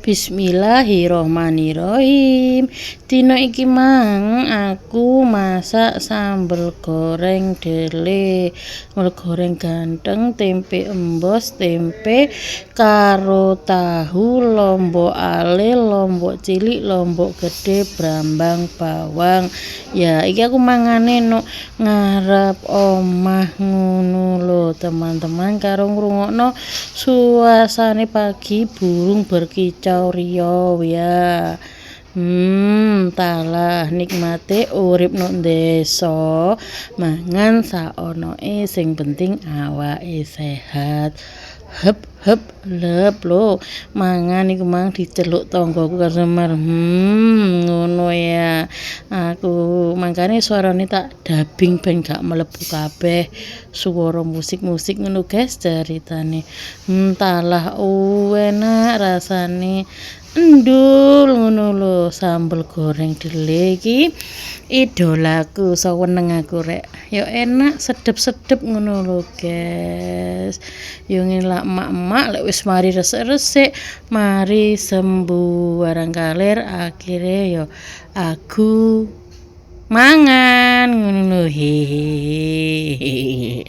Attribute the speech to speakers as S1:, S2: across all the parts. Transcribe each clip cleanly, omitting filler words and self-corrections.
S1: Bismillahirrohmanirrohim. Dina iki mang aku masak sambel goreng dele, sambel goreng ganteng, tempe embos, tempe karo tahu, lombok ale, lombok cilik, lombok gede, brambang, bawang. Ya, iki aku mangane nuk ngarep omah ngono lho, teman-teman, karo ngrungokno suasane pagi, burung berkicau riau ya. Talah nikmate urip nok desa, mangan saonoe, sing penting awake sehat. Hep hep lep lho, mangan iku mang diceluk tanggaku karo Semar. Ngono ya. Aku mangkane suarane tak dubbing ben gak mlebu kabeh suara musik-musik ngono, guys, ceritane. Talah enak rasane. Endul ngono lho, sambel goreng dele iki idolaku, seneng aku, rek. Ya enak, sedep-sedep ngono lho, guys. Yo ngene lah emak-emak, lek wis mari resik-resik, mari sembuh barang kalir, akhire yo aku mangan ngono lho, hehehe.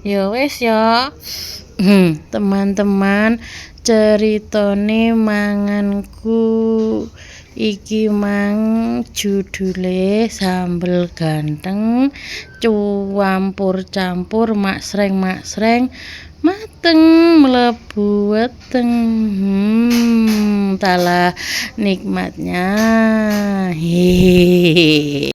S1: Ya wis ya. Teman-teman, ceritane manganku iki mang judule sambel ganteng campur-campur maksreng-maksreng mateng mlebu weteng. Talah nikmatnya, hehehe.